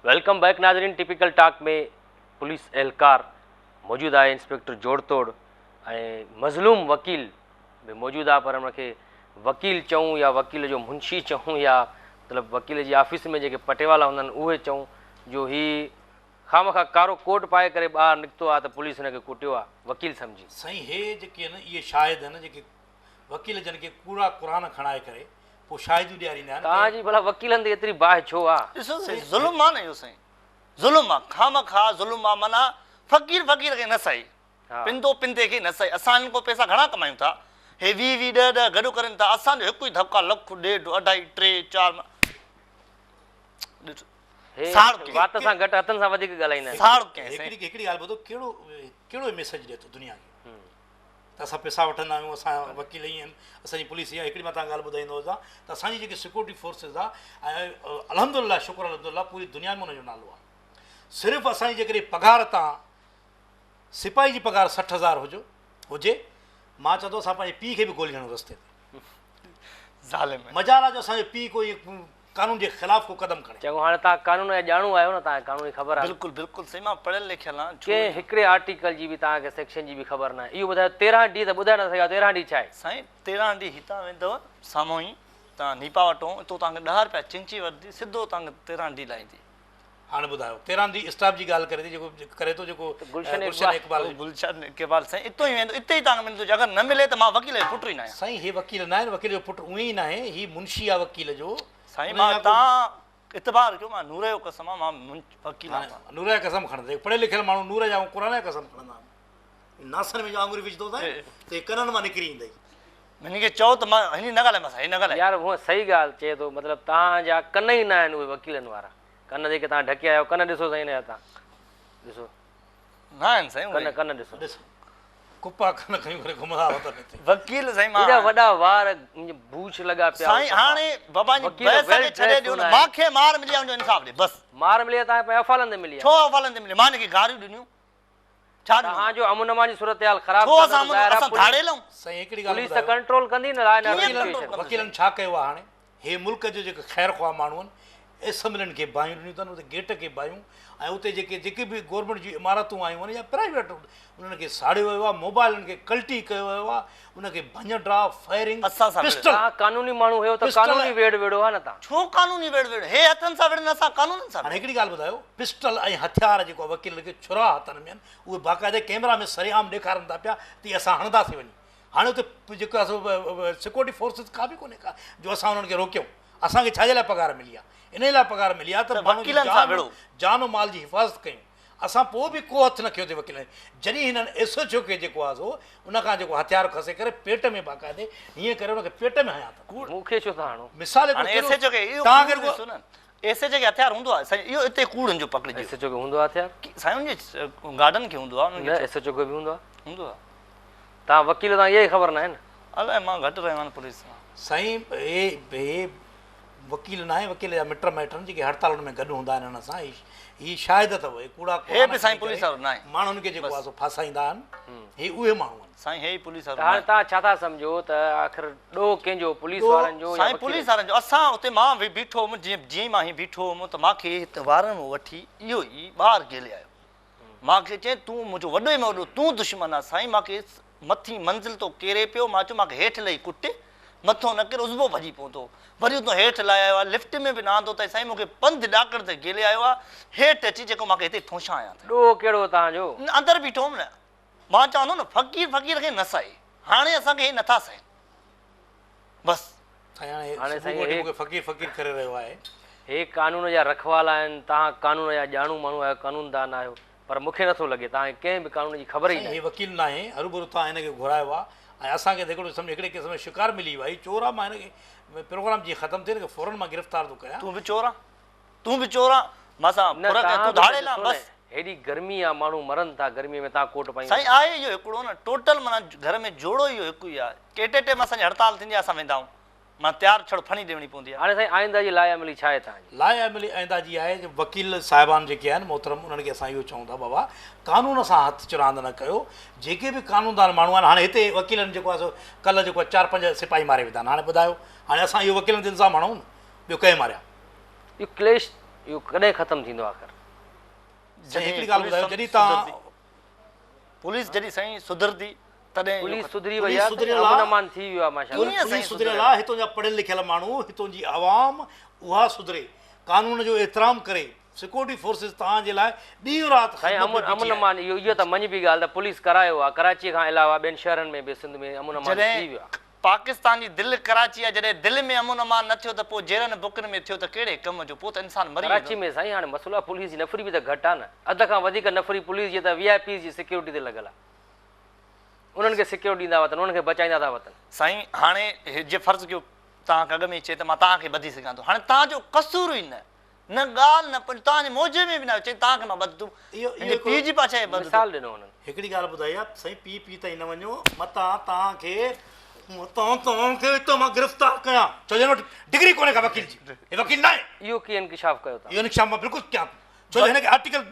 Welcome back ناظرين typical talk ۾ police اهلڪار موجود آهي انسپيڪٽر جوڙ توڙ ۽ مظلوم وڪيل به موجود آهي پر ان کي وڪيل چئون يا وڪيل جو منشي چئون يا مطلب وڪيل جي آفيس ۾ جيڪي پٽيوالا هوندا آهن اهي چئون جو هي خامخواه ڪارو ڪوٽ پائي ڪري ٻاهر نڪتو آهي ته پوليس هن کي ڪٽيو آهي وڪيل سمجهي. سائين هي جيڪي آهن اهي شاهد آهن جيڪي وڪيل جن کي ڪوڙا قرآن کڻائي ڪري پوء شاهديون ڏياريندا آهن توهان جي ڀلا وڪيلن تي ايتري باهه ڇو آ؟ ڏسو سائين ظلم آ نه اهو سائين ظلم آ خامخواه ظلم آ معنيٰ فقير فقير کي نه سهي پندو پندي کي نه سهي اسان هنن کان پئسا گهڻا ڪمايون ٿا هي ويهه ويهه ڏهه ڏهه گڏ ڪرين ٿا اسان جو هڪ ئي ڌڪ آ لک ڏيڍ اڍائي ٽي چار ڏس هي ساڙ ڪنهن وات سان گهٽ هٿن سان وڌيڪ ڳالهائيندا آهن. ساڙ ڪنهن سائين. هڪڙي هڪڙي ڳالهه ٻڌو ڪهڙو ڪهڙو ميسيج ڏي ٿو دنيا کي ته اسان پئسا وٺندا آهيون اسان وڪيل ئي آهن اسان جي پوليس اها هڪڙي مان توهان ڳالهه ٻڌائيندو هجان ته اسان جي جيڪي سيڪورٽي فورسز آهي ۽ الحمد لله شڪر الحمد لله پوري دنيا ۾ ان جو نالو آهي صرف اسان جي جيڪڏهن پگهار تان سپاهي جي پگهار 60 هزار هجو هجي مان چوندو اسان پنهنجي پيء کي به گولي هڻون رستي تي ظالم مجال آ جو اسان جو پيء ڪو قانون جي خلاف ڪو قدم کڻي. چڱو هاڻي توهان قانون جا ڄاڻو آهيو نه توهان کي قانون جي خبر آهي. بلڪل بلڪل سائين مان پڙهيل لکيل آهيان ڇو ڪنهن هڪڙي آرٽيڪل جي به توهان کي سيڪشن جي به خبر ناهي اهو ٻڌايو 13 ڊي ته ٻڌائي نه سگهيا 13 ڊي ڇا آهي. سائين 13 ڊي هتان ويندؤ سامهون ئي توهان نيپا وٽون اتو توهان کي 10 رپيا چنگچي وٺندي سڌو توهان کي 13 ڊي لاهيندي. هاڻي ٻڌايو 13 ڊي اسٽاپ جي ڳالهه ڪري ٿي جيڪو ڪري ٿو جيڪو گلشن گلشن اقبال گلشن اقبال سائين اتو ئي ويندو اتي ئي توهان کي ملندو اگر نه ملي ته مان وڪيل جو پٽ ئي ناهيان. سائين هي وڪيل ناهن وڪيل جو پٽ اونئين ئي ناهي هي منشي آ وڪيل جو سائين مان توهان اعتبار ڪيو مان نور جو قسم آ مان وڪيل آهيان. نور جا قسم کڻندي پڙهيل لکيل ماڻهو نور جا ۽ قرآن جا قسم کڻندا آهن ناسن ۾ جو آڱري وجهندو اٿئي ته ڪنن مان نڪري ايندئي. هن کي چئو ته مان هن نه ڳالهائي مان سان هي نه ڳالهائي. يار هونء صحيح ڳالهه چئي ٿو مطلب توهان جا ڪن ئي نه آهن اهي وڪيلن وارا ڪن جيڪي توهان ڍڪي آيا آهيو ڪن ڏسو سائين هن جا توهان ڏسو نه آهن سائين ڪن ڪن ڏسو ڏس ڪپا ڪن کنيون ڪري گهمندا وتن هتي. وڪيل سائين مان ايڏا وڏا وار بوڇ لڳا پيا سائين هاڻي بابا جي وڪيل بحث ويل کي ڇڏي ڊريس ڏيو نه هوندا آهن. مان کي مار ملي آ ان جو انصاف ڏي بس. مار ملي آ توهان کي پنهنجي افعالن تي ملي آ. ڇو افعالن تي ملي مان هن کي گاريون ڏنيون ڇا ڏنو توهان جو امن امان جي صورتحال خراب ڇو ڪندو اسان ته ظاهر آ اسان پوليس ڌاڙيل آهيون. سائين هڪڙي ڳالهه پوليس ته ٻڌايو ڪنٽرول ڪندي نه لاء ڪيئن نه ڪنٽرول سچوئيشن. ڪندو وڪيلن ڇا ڪيو آ هاڻي هي ملڪ جو جيڪي خير خواهه ماڻهو آهن اسيمبلين کي باهيون ڏنيون اٿن اتي گيٽ کي باهيون ۽ اتي جيڪي جيڪي به گورنمينٽ جون عمارتون آيون آهن يا پرائيويٽ انهن کي ساڙيو ويو آهي موبائلن کي ڪلٽي ڪيو ويو آهي ان کي ڀڃ ڊاهه فائرنگ اسان سان پسٽل توهان قانوني ماڻهو هيو ته پسٽل قانوني ويڙهه وڙهو ها نه توهان. ڇو قانوني ويڙهه وڙهه هي هٿن سان وڙهن اسان قانونن سان هاڻي هڪڙي ڳالهه ٻڌايو پسٽل ۽ هٿيار جيڪو وڪيلن کي ڇرا هٿن ۾ آهن اهي باقاعده ڪيمرا ۾ سرعام ڏيکارن ٿا پيا ته هي اسان هڻنداسين وڃي هاڻي اتي جيڪو آهي سو سيڪورٽي فورسز ڪا به ڪونهي ڪا جو اسان انهن کي روڪيون اسان کي ڇا جي لاء پگهار ملي آهي انهي لاء پگهار ملي آهي ته ته ماڻهن جي وڪيلن سان جان وڙهو. جان و مال جي حفاظت ڪيون اسان پوء به ڪو هٿ نه کنيو ٿي وڪيلن جڏهن هنن ايس ايڇ او کي جيڪو آهي سو ان کان جيڪو هٿيار کسي ڪري پيٽ ۾ باقاعدي هيئن ڪري ان کي پيٽ ۾ هنيا اٿن. مون کي ڇو ٿا هڻو. مثال هڪڙو هاڻي ايس ايڇ او کي اهو توهان کي ڪوڙ ڏسو نه ايس ايڇ او کي هٿيار هوندو آهي سائين اهو اتي ڪوڙ هن جو پڪڙجي ايس ايڇ او کي هوندو آهي هٿيار؟ سائين ان جي گارڊن کي هوندو آهي انهن کي نه ايس ايڇ او کي به هوندو آهي. هوندو آهي. توهان وڪيل توهان کي اها ئي خبر ناهي نه. الائي مان گهٽ رهيو آهيان پوليس سان. سائين هي هي وڪيل ناهي وڪيل جا مٽ مائٽ آهن جيڪي هڙتالن ۾ گڏ هوندا آهن هن سان هي هي شاهد اٿو هي ڪوڙا هي به سائين پوليس وارو ناهي ماڻهن کي جيڪو آهي سو ڦاسائيندا آهن هي اهي ماڻهو آهن. سائين هي ئي پوليس وارو ته هاڻي ناهي. توهان ڇا ٿا سمجهو ته آخر ڏوهه ڪنهن جو پوليس وارن جو يا سائين وڪيلن پوليس جو؟ وارن جو اسان اتي مان به بيٺو هوم جيئن جيئن ئي مان هي بيٺو هوم ته مان کي هت وارن مان وٺي اهو ئي ٻاهر گهلي آيو مان کي چيائين تون منهنجو وڏي ۾ وڏو تون دشمن آ سائين مان کي مٿين منزل تون ڪيري پيو مان چيو مان کي هيٺ لهي ڪٽ مٿو نه ڪر عضبو ڀڄي پوندو وري اتو هيٺ لاهي آيو آ لفٽ ۾ به نه آندو اٿئي سائين مون کي پنڌ ڏاڪڻ تي گهلي آيو آ هيٺ اچي جيڪو مان کي هتي ٺونشا هنيا اٿئي. ڏوهه ڪهڙو هو توهان جو؟ نه اندر بيٺو هوم نه مان چوان ٿو نه فقير فقير کي نه سهي هاڻي اسان کي هي نٿا سهن بس. سائين هاڻي هاڻي صبح سائين وٺي هي مون کي فقير فقير ڪري رهيو آهي. هي قانون جا رکوالا آهن توهان قانون جا ڄاڻو ماڻهو آهيو قانوندان آهيو پر مون کي نٿو لڳي توهان کي ڪنهن به قانون جي خبر ئي سائين ناهي. هي وڪيل ناهي هروڀرو توهان هن کي گهرايو آهي ۽ اسان کي ته هڪڙو سمجهه هڪڙي قسم جو شڪار ملي ويو آهي هي چور آهي مان هن کي پروگرام جيئن ختم ٿئي هن کي فورن مان گرفتار ٿو ڪيان. تون به چور آن تون به چور آن مان سان نه ڦر ڪيان توهان تون به ته ڌاڙيل آن ڏسو نه بس. هيڏي گرمي آ ماڻهو مرن ٿا گرمي ۾ توهان ڪوٽ پائيندا. سائين آهي اهو هڪڙو نه ٽوٽل معنيٰ گهر ۾ جوڙو اهو هڪ ئي آهي ڪي ٽي ٽيم اسان جي هڙتال ٿيندي آهي اسان ويندا آهيون. معنيٰ تيار ڇڙو ڦڻي ڏيڻي پوندي آهي. هاڻي سائين آئنده جي لاء عملي ڇا آهي توهان جي؟ لاء عملي آئنده جي آهي جو وڪيل صاحبان جيڪي آهن محترم انهن کي اسان اهو چئون ٿا بابا قانون سان هٿ چراند نه ڪيو جيڪي به قانوندان ماڻهو آهن هاڻي هتي وڪيلن جيڪو آهي سو ڪلهه جيڪو آهي چار پنج سپاهي ماري وڌا آهن هاڻي ٻڌايو هاڻي اسان اهو وڪيلن تي الزام هڻون نه ٻيو ڪنهن ماريا؟ اهو ڪليش اهو ڪڏهن ختم ٿيندو آخر؟ سائين هڪڙي ڳالهه ٻڌايو جڏهن توهان پوليس جڏهن سائين سڌرندي تڏهن پوليس سڌري وئي آهي ته امن امان ٿي ويو آهي ماشاءالله. پوليس سڌريل آهي هتون جا پڙهيل لکيل ماڻهو هتون جي عوام اها سڌري قانون جو احترام ڪري سيڪورٽي فورسز توهان جي لاء ڏينهن رات سائين خدمت ۾ امن بيٺي آهي. امان اهو اهو ته مڃبي ڳالهه ته پوليس ڪرايو آهي ڪراچي کان علاوه ٻين شهرن ۾ به سنڌ ۾ امن امان ٿي ويو آهي. پاڪستان جي دل ڪراچي آهي جڏهن دل ۾ امن امان نه ٿيو ته پوء جيرن بڪن ۾ ٿيو ته ڪهڙي ڪم جو پوء ته انسان مري ويندو. ڪراچي ۾ سائين هاڻي مسئلو آهي پوليس جي نفري به ته گهٽ آهي نه اڌ کان وڌيڪ نفري پوليس جي ته وي آء پيز جي سيڪيورٽي تي لڳل آهي انهن کي سيڪيورٽي ڏيندا وتن انهن کي بچائيندا ٿا وتن. سائين هاڻي جي فرض ڪيو توهان کي اڳ ۾ ئي چئي ته مان توهان کي ٻڌي سگهان ٿو هاڻي توهان جو قصور ئي نه نه ڳالهه نه پڇ توهان جي موجي ۾ به نه آيو چئي توهان کي مان ٻڌندم هن جي پيء جي پاڇا ٻڌندم. مثال ڏنو هنن. هڪڙي ڳالهه ٻڌائي آ سائين پيء پيء تائين نه وڃو متان توهان کي متان توهان کي هتان مان گرفتار ڪيان ڇو جو هن وٽ ڊگري ڪونهي ڪا وڪيل جي هي وڪيل ناهي. اهو ڪيئن انڪشاف ڪيو توهان. اهو انڪشاف مان بلڪل ڪيان ٿو ڇو جو هن کي آرٽيڪل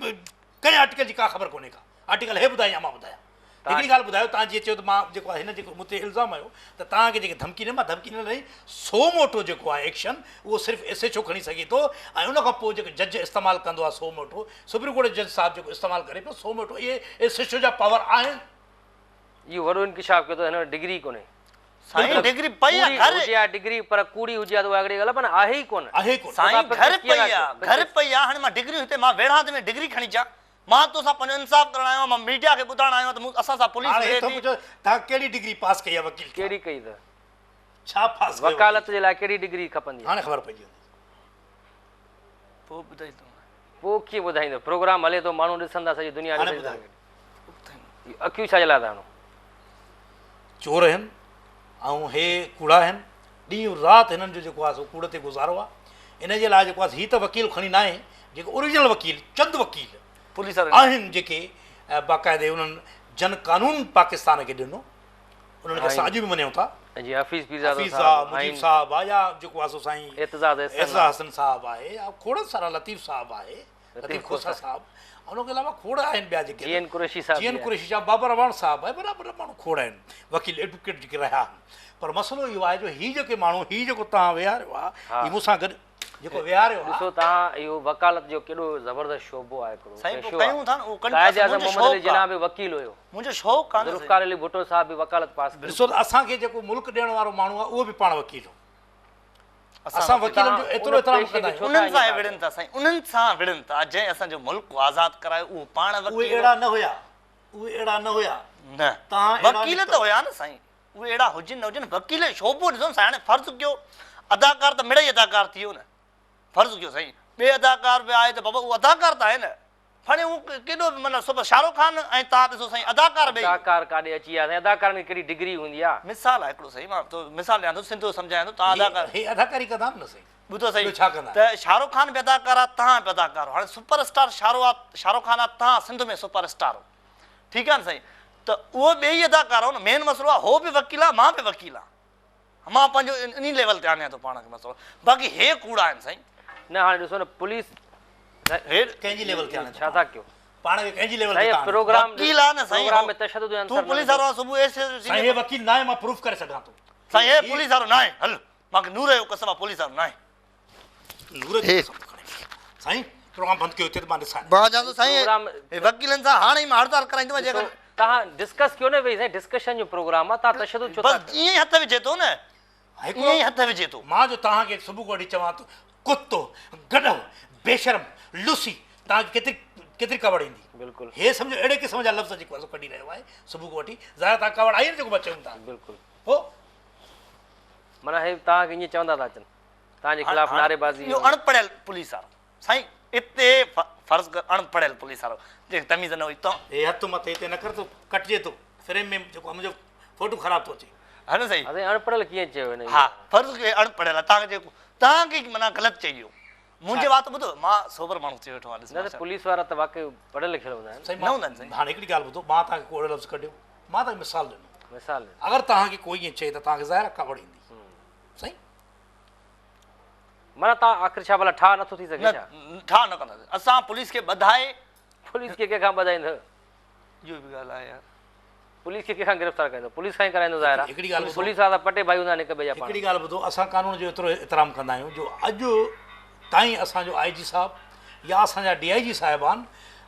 ڪنهن آرٽيڪل جي ڪا خبر ڪونهي ڪا آرٽيڪل هي ٻڌائي يا مان ٻڌايان. هڪڙي ڳالهه ٻڌايو توهان جيئن چيو ته مان جيڪو آهي هن جيڪو مون تي الزام هنيو ته توهان کي جيڪي ڌمڪي ڏني مان ڌمڪي نه ڏني سو موٽو جيڪو آهي ايڪشن اهو صرف ايس ايڇ او کڻي سگهي ٿو ۽ ان کان پوء جيڪو جج استعمال ڪندو آهي سو موٽو سپريم ڪورٽ جج صاحب جيڪو استعمال ڪري پيو سو موٽو اهي ايس ايڇ او جا پاور آهن. اهو وڏو انڪشاف ڪيو ته هن وٽ ڊگري ڪونهي. سائين ڊگري پئي آ گهر. هجي ها ڊگري پر ڪوڙي هجي ها ته اها هڪڙي ڳالهه پر آهي ئي ڪونه. آهي ئي ڪونه. سائين گهر پئي آ گهر پئي آ هاڻي مان ڊگريون هتي مان ويڙهان ته ۾ ڊگري کڻي اچان مان توسان پنهنجو انصاف ڪرڻ آيو آهيان مان ميڊيا کي ٻڌائڻ آيو آهيان ته مون اسان سان پوليس هاڻي وڙهي هي ٿو ٿي. پڇو توهان ڪهڙي ڊگري پاس ڪئي آهي وڪيل ٿيا. ڪهڙي ڪئي اٿو. ڇا پاس ڪيو وڪالت جي لاء ڪهڙي ڊگري کپندي آهي. هاڻي خبر پئجي ويندي. پوء ٻڌائيندومانء. پوء ڪيئن ٻڌائيندو پروگرام هلي ٿو ماڻهو ڏسن ٿا سڄي دنيا هاڻي ڏسي ٻڌايو. ٿي. اکيون ڇا جي لاء ٿا هڻو. چور آهن ۽ هي ڪوڙا آهن ڏينهن رات هنن جو جيڪو آهي سو ڪوڙ تي گذارو آهي ان جي لاء جيڪو آهي هي ته وڪيل کڻي ناهي جيڪو اوريجنل وڪيل چند وڪيل پوليس وارن آهن جيڪي باقاعدي انهن جن قانون پاڪستان کي ڏنو انهن کي اسان اڄ به مڃيون ٿا جي حفيظ پيرزادو حفيظ صاحب صاحب مجيب صاحب آ يا جيڪو آ سو سائين اعتزاز احسن اعتزاز حسن صاحب آهي يا کوڙ سارا لطيف صاحب آهي لطيف کوسا صاحب ان کان علاوه کوڙ آهن ٻيا جيڪي جي اين قريشي صاحب جي اين قريشي صاحب بابر اعواڻ صاحب آهي وڏا وڏا ماڻهو کوڙ آهن وڪيل ايڊووڪيٽ جيڪي رهيا آهن پر مسئلو اهو آهي جو هي جيڪي ماڻهو هي جيڪو توهان ويهاريو آهي هي مون سان گڏ جيڪو ويهاريو آهي. ڏسو توهان اهو وڪالت جو ڪيڏو زبردست شعبو آهي هڪڙو سائين پوء پيشو ڪيون آهي ٿا نه اهو ڪن قائد اعظم منهنجو محمد علي شوق جناح آهي به وڪيل هيو منهنجو شوق آهي نه سائين. ذوالفقار علي ڀٽو صاحب به وڪالت پاس ڪئي. ڏسو ته اسان کي جيڪو ملڪ ڏيڻ وارو ماڻهو آهي اهو به پاڻ وڪيل هو. اسان وڪيلن جو ايترو احترام ڪندا آهيون. انهن سان وڙهن ٿا سائين انهن سان وڙهن ٿا جنهن اسان جو ملڪ آزاد ڪرايو اهو پاڻ وڪيل اهي اهڙا نه هيا اهي اهڙا نه هيا نه وڪيل ته هيا نه سائين اهي اهڙا هجن نه هجن وڪيل جو شعبو ڏسو نه سائين هاڻي فرض ڪيو اداڪار ته مڙئي اداڪار ٿي ويو نه فرض ڪيو سائين ٻئي اداڪار به آهي ته بابا اهو اداڪار ته آهي نه کڻي هو ڪيڏو به معنيٰ سڀ شاهه رخ خان ۽ تان ڏسو سائين اداڪار ٻئي. اداڪار ڪاڏي اچي ويا سائين اداڪارن کي ڪهڙي ڊگري هوندي آ. مثال آ هڪڙو سائين مان تو مثال ڏيان ٿو سنڌو سمجهايان ٿو تان اداڪار. هي اداڪاري ڪندا آهن نه سائين. ٻڌو سائين ٻيو ڇا ڪندا آهن. ته شاهه رخ خان به اداڪار آ تان به اداڪار هو هاڻي سپر اسٽار شاهه رخ خان آ تان سنڌ ۾ سپر اسٽار هو ٺيڪ آ نه سائين ته اهو ٻئي اداڪار هو نه مين مسئلو آ هو به وڪيل آ مان به وڪيل آ مان پنهنجو انهي ليول تي آڻيان ٿو پاڻ کي مسئلو باقي هي ڪوڙا آهن سائين. نه هاڻي ڏسو نه پوليس هي ڪنهن جي ليول تي آڻي ٿو ڇا ٿا ڪيو پاڻ کي ڪنهن جي ليول تي سائين ٿا آڻيو. پروگرام وڪيل آ نه سائين پروگرام ۾ تشدد جو تون عنصر نه پوليس وارو آ صبح ايس ايس سائين هي وڪيل ناهي مان پروف ڪري سگهان ٿو. سائين هي پوليس وارو ناهي هل مان کي نور جو قسم آ پوليس وارو ناهي. نور جو قسم ٿو کڻي سائين پروگرام بند ڪيو هتي ته مان ڏسان. مان چوان ٿو سائين هي وڪيلن سان هاڻي ئي مان هڙتال ڪرائيندومانء جيڪڏهن. توهان ڊسڪس ڪيو نه ويهي سائين ڊسڪشن جو پروگرام آ توهان تشدد ڇو ٿا بس ڪيو. ائين ئي هٿ وجهي ٿو نه ائين ئي هٿ وجهي ٿو. مان جو توهان کي صبح کان وٺي چوان ٿو ڪتو گڏهو بيشرم لوسي توهان کي ڪيتري ڪيتري ڪاوڙ ايندي. بلڪل. هي سمجهو اهڙي قسم جا لفظ جيڪو آ سو ڪڍي رهيو آهي صبح کان وٺي ظاهر توهان ڪاوڙ آئي نه جيڪو مان چئون ٿا. بلڪل. پوء. معنيٰ هي توهان کي ائين چوندا ٿا اچن. توهان جي خلاف نعري بازي. اهو اڻ پڙهيل پوليس وارو سائين اتي فرض ڪر اڻ پڙهيل پوليس وارو جنهن کي تميز نه هئي تو. هي هٿ مٿي هتي نه ڪر ته ڪٽجي ٿو فريم ۾ جيڪو منهنجو فوٽو خراب ٿو اچي. ها نه سائين. سائين اڻ پڙهيل ڪيئن چيو هن. ها فرض ڪر اڻ پڙهيل آهي توهان کي جيڪو توهان کي معنيٰ غلط چئي ويو منهنجي وات ٻڌو مان سوبر ماڻهو ٿي ويٺو آهيان ڏس نه ته پوليس وارا ته واقعي پڙهيل لکيل هوندا آهن. سائين نه هوندا آهن سائين. هاڻي هڪڙي ڳالهه ٻڌو مان توهان کي ڪو اهڙو لفظ ڪڍيو مان توهان کي مثال ڏنو مثال ڏنو اگر توهان کي ڪوئي ائين چئي ته توهان کي ظاهر آهي ڪاوڙ ايندي سائين. معنيٰ توهان آخر ڇا ڀلا ٺاهه نٿو ٿي سگهي ڇا؟ نه ٺاهه نه ڪنداسين. اسان پوليس کي ٻڌائي. پوليس کي ڪنهن کان ٻڌائيندؤ؟ اهو به ڳالهه آهي يار. پوليس کي ڪنهن کان گرفتار ڪرائيندؤ؟ پوليس کان ئي ڪرائيندؤ ظاهر آهي. هڪڙي ڳالهه ٻڌو. پوليس وارا ته پٽي ڀائي هوندا آهن هڪ ٻئي جا پاڻ هڪڙي ۾. ڳالهه ٻڌو اسان قانون جو ايترو احترام ڪندا آهيون جو اڄ تائين اسان جو آء جي صاحب يا اسان جا ڊي I جي صاحبان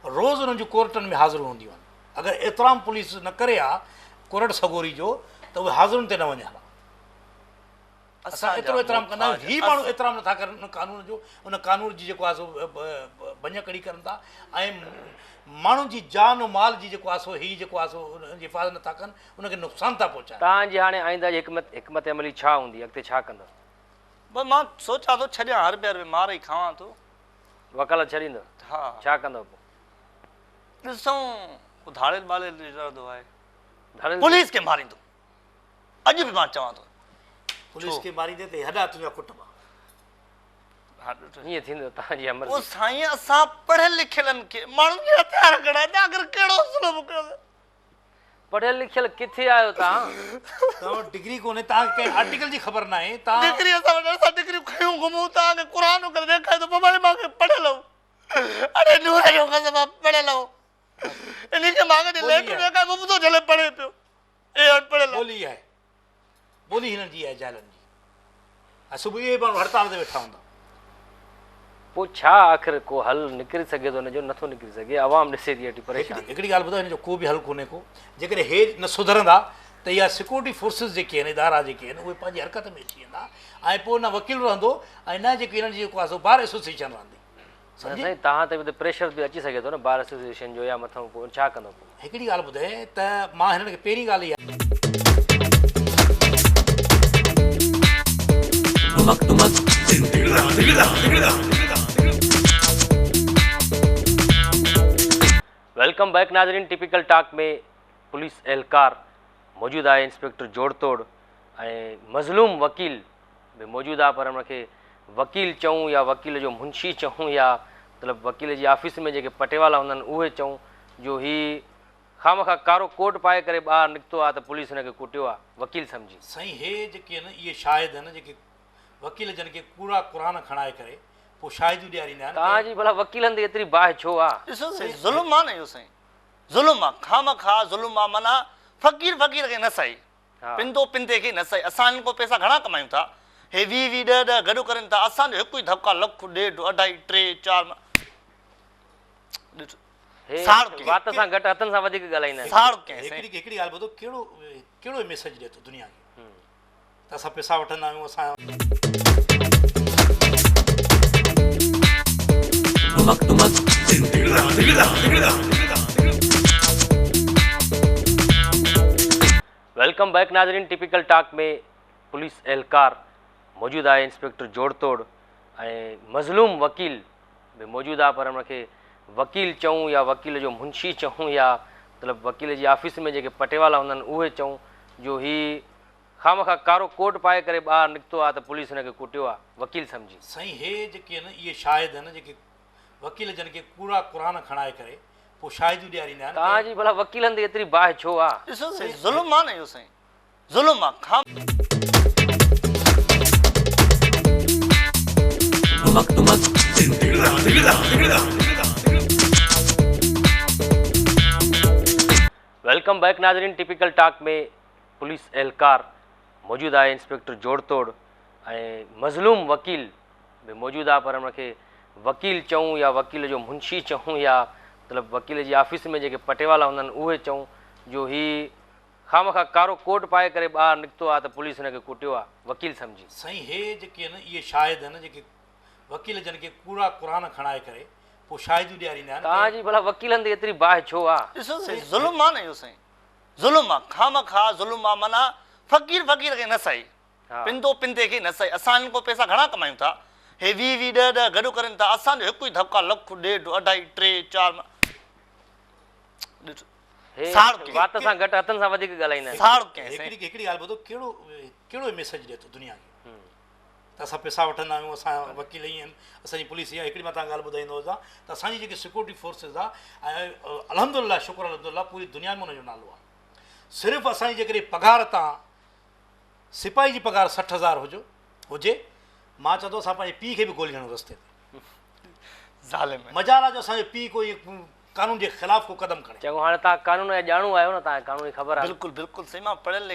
روز انهن جون ڪورٽن ۾ حاضريون هونديون آهن. اگر احترام پوليس نه ڪري ها ڪورٽ سڳوري جو ته اهي حاضرين تي نه وڃن ها. اسان ايترو احترام ڪندا آهيون هي ماڻهو احترام نٿا ڪرن ان قانون جو ان قانون جي جيڪو آهي سو ڀڃڪڙي ڪرن ٿا ۽ ماڻهن جي جان و مال جي جيڪو آهي سو هي جيڪو آهي سو ان جي حفاظت نٿا ڪن ان کي نقصان ٿا پهچائن. توهان جي هاڻي آئنده جي حڪمت حڪمت عملي ڇا هوندي اڳتي ڇا ڪندؤ؟ بس مان سوچان ٿو ڇڏيان هر ڀير ۾ مار ئي کاوان ٿو. وڪالت ڇڏيندؤ؟ ها. ڇا ڪندؤ پوء؟ ڏسون ڪو ڌاڙيل ٻاڙيل رهندو آهي. ڌاڙيل پوليس کي ماريندو. اڄ به مان چوان ٿو. پوليس کي ماريندي ته هڏا تنهنجا ڪٽبا. ائين ٿيندو توهان جي مرضي. او سائين اسان پڙهيل لکيلن کي ماڻهن کي هٿيار کڻائي ته آخر ڪهڙو ظلم ڪيو. پڙهيل لکيل ڪٿي آهيو توهان؟ توهان وٽ ڊگري ڪونهي توهان کي ڪنهن آرٽيڪل جي خبر ناهي توهان. ڊگري اسان وٽ اسان ڊگريون کنيون گهمون توهان کي قرآن ڪري ڏيکاريان ٿو بابا مان کي پڙهيل آهيون اڙي نور جو قسم آ پڙهيل آهيون انهي کي مان کي ليٽر ڏيکاريان مبتو جهلي پڙهي پيو. اي اڻپڙهيل. ٻولي آهي. ٻولي هنن جي آهي جاهلن جي. ۽ صبح اهي ماڻهو هڙتال تي ويٺا هوندا. پوء ڇا آخر ڪو حل نڪري سگهي ٿو ان جو نٿو نڪري سگهي عوام ڏسي ٿي ويٺي پريشان. هڪڙي ڳالهه ٻڌاء هن جو ڪو به حل ڪونهي ڪو جيڪڏهن هي نه سڌرندا ته اها سيڪورٽي فورسز جيڪي آهن ادارا جيڪي آهن اهي پنهنجي حرڪت ۾ اچي ويندا ۽ پوء نه وڪيل رهندو ۽ نه جيڪي هنن جي جيڪو آهي سو بار ايسوسيئيشن رهندي. نه سائين توهان تي به ته پريشر به اچي سگهي ٿو نه بار ايسوسيئيشن جو يا مٿان پوء ڇا ڪندو پوء. هڪڙي ڳالهه ٻڌائين ته مان هنن کي پهرين ڳالهه اها. Welcome back ناظرين ٽپيڪل ٽاڪ ۾ پوليس اهلڪار موجود آهي انسپيڪٽر جوڙ توڙ ۽ مظلوم وڪيل به موجود آ پر ان کي وڪيل چئون يا وڪيل جو منشي چئون يا مطلب وڪيل جي آفيس ۾ جيڪي پٽيوالا هوندا آهن اهي چئون جو هي خامخواه ڪارو ڪوٽ پائي ڪري ٻاهر نڪتو آ ته پوليس هن کي ڪٽيو آ وڪيل سمجهي. سائين هي جيڪي آهن اهي شاهد آهن جيڪي وڪيل جن کي ڪوڙا قرآن کڻائي ڪري پوء شاهديون ڏياريندا آهن توهان جي ڀلا وڪيلن تي ايتري باهه ڇو آ؟ ڏسو سائين ظلم آ نه اهو سائين ظلم آ خامخواه ظلم آ معنيٰ فقير فقير کي نه سهي. پنڊو پنڊي کي نه سهي. اسان هنن کان پئسا گهڻا ڪمايون ٿا. هي ويهه ويهه ڏهه ڏهه گڏ ڪرين ٿا. اسان جو هڪ ئي ڌڪ آ لک، ڏيڍ، اڍائي، ٽي، چار ڏٺ. هي ساڙ ڪنهن. وات سان گهٽ هٿن سان وڌيڪ ڳالهائيندا آهن. ساڙ ڪنهن سائين. هڪڙي هڪڙي ڳالهه ٻڌو ڪهڙو ڪهڙو ميسيج ڏي ٿو دنيا کي ته اسان پئسا وٺندا آهيون اسان. Welcome back ناظرين ٽپيڪل ٽاڪ ۾ پوليس اهلڪار موجود آهي انسپيڪٽر جوڙ توڙ ۽ مظلوم وڪيل به موجود آهي پر ان کي وڪيل چئون يا وڪيل جو منشي چئون يا مطلب وڪيل جي آفيس ۾ جيڪي پٽيوالا هوندا آهن اهي چئون جو هي خامخواه ڪارو ڪوٽ پائي ڪري ٻاهر نڪتو آ ته پوليس هن کي ڪٽيو آ وڪيل سمجهي. سائين هي جيڪي آهن اهي شاهد آهن جيڪي وڪيل جن کي ڪوڙا قرآن کڻائي ڪري پوء شاهديون ڏياريندا آهن توهان ته. جي ڀلا وڪيلن تي ايتري باهه ڇو آ. ڏسو سائين ظلم آ نه اهو سائين ظلم آ خام. Welcome back ناظرين ٽپيڪل ٽاڪ ۾ پوليس اهلڪار موجود آهي انسپيڪٽر جوڙ توڙ ۽ مظلوم وڪيل به موجود آهي پر ان کي وڪيل چئون يا وڪيل جو منشي چئون يا مطلب وڪيل جي آفيس ۾ جيڪي پٽيوالا هوندا آهن اهي چئون جو هي خامخواه ڪارو ڪوٽ پائي ڪري ٻاهر نڪتو آهي ته پوليس هن کي ڪٽيو آهي وڪيل سمجهي. سائين هي جيڪي آهن اهي شاهد آهن جيڪي وڪيل جن کي ڪوڙا قرآن کڻائي ڪري پوء شاهديون ڏياريندا آهن توهان جي ڀلا وڪيلن تي ايتري باهه ڇو آ؟ ڏسو سائين ظلم آ نه اهو سائين ظلم آ خامخواه ظلم آ معنيٰ فقير فقير کي نه سهي پنڊو پنڊي کي نه سهي اسان هنن کان پئسا گهڻا ڪمايون ٿا هي ويهه ويهه ڏهه ڏهه گڏ ڪرين ٿا اسان جو هڪ ئي ڌڪ آ لک ڏيڍ اڍائي ٽي چار ڏٺ هي ساڙ ڪنهن وات سان گهٽ هٿن سان وڌيڪ ڳالهائيندا آهن. ساڙ ڪنهن سائين. هڪڙي هڪڙي ڳالهه ٻڌو ڪهڙو ڪهڙو ميسيج ڏي ٿو دنيا کي ته اسان پئسا وٺندا آهيون اسان وڪيل ئي آهن اسان جي پوليس اها هڪڙي مان توهان ڳالهه ٻڌائيندو هجان ته اسان جي جيڪي سيڪورٽي فورسز آ ۽ الحمدلله شڪر الحمدلله پوري دنيا ۾ ان جو نالو آ صرف اسان جي جيڪڏهن پگهار تان سپاهي جي پگهار 60 هزار هجو هجي مان چوان ٿو اسان پنهنجي پيء کي به گولي هڻون رستي تي. ظالم. مجال آ جو اسان جو پيء ڪو قانون جي خلاف ڪو قدم کڻي. چڱو هاڻي توهان قانون جا ڄاڻو آهيو نه توهان کي قانون جي خبر آهي. بلڪل بلڪل سائين مان پڙهيل.